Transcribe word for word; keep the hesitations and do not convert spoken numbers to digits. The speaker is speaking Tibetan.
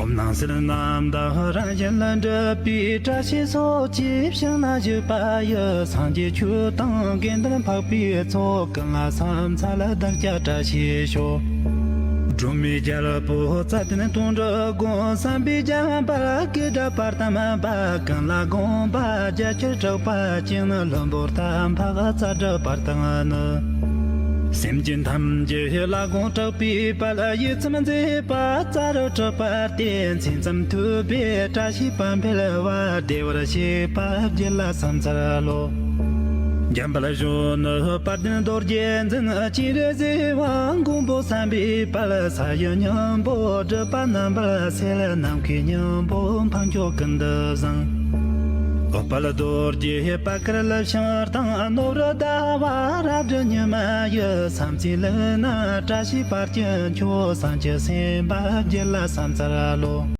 སྣང་སྲིད་རྣམ་དག་རང་བཞིན་ལ་འདྲིད་པའི་བཀྲ་ཤིས་སོགས་ཀྱི་ཞིང་ན་བཞུགས་པ་ཡི། སངས་རྒྱས་ཆོས་དང་དགེ་འདུན་འཕགས་པའི་ཚོགས། ཀུན་ལ་ཕྱག་འཚལ་བདག་ཅག་བཀྲ་ཤིས་ཤོག་སྒྲོལ་མའི་རྒྱལ་པོ་རྩ་བརྟན་དོན་གྲུབ་དགོངས། བསམ་པའི་རྒྱ་མཚོ་བར་གྱི་སྒྲིབ་པ་དམ་པ། ཀུན་ལ་དགོངས་པ་རྒྱ་ཆེར་གྲགས་པ་ཅན། ལྷུན་པོར་དམ་པ་རྩ་བྲལ་བར་དང་ནི། སེམས་ཅན་ཐམས་ཅད་ལ་དགོངས་གྲགས་པའི་དཔལ། ཡིད་ཙམ་མཛེས་པ་རྩ་རུ་གྲགས་པ་སྟེ། མཚན་ཙམ་ཐོས་པས་བཀྲ་ཤིས་པ་འཕེལ་བ། བདེ་བར་གཤེགས་པ་བརྒྱུད་ལ་ཕྱག་འཚལ་ལོ། འཇམ་དཔལ་གཞོན་ནུ་དཔལ་ལྡན་རྡོ་རྗེ་འཛིན། སྤྱན་རས་གཟིགས་དབང་མགོན་པོ་བསམ་པའི་དཔལ། ས་གཞི་སྙིང་པོ་སྒྲིབ་པ་རྣམ་པར་སེལ། ནམ་མཁའི་སྙིང་པོ་འཕགས་མཆོག་ཀུན་ཏུ་བཟང་། འོད་དཔལ་རྡོ་རྗེ་པད་དཀར་ལི་ཤིང་དང་། ནོར་བུ་ཟླ་བ་རལ་གྲི་ཉི་མ་ཡི། ཕྱག་མཚན་ལུས་ན་བཀྲ་ཤིས་དཔལ་གྱི་མཆོག་སངས་རྒྱས་སེམས་དཔའ་བརྒྱུད་ལ་ཕྱག་འཚལ་ལོ།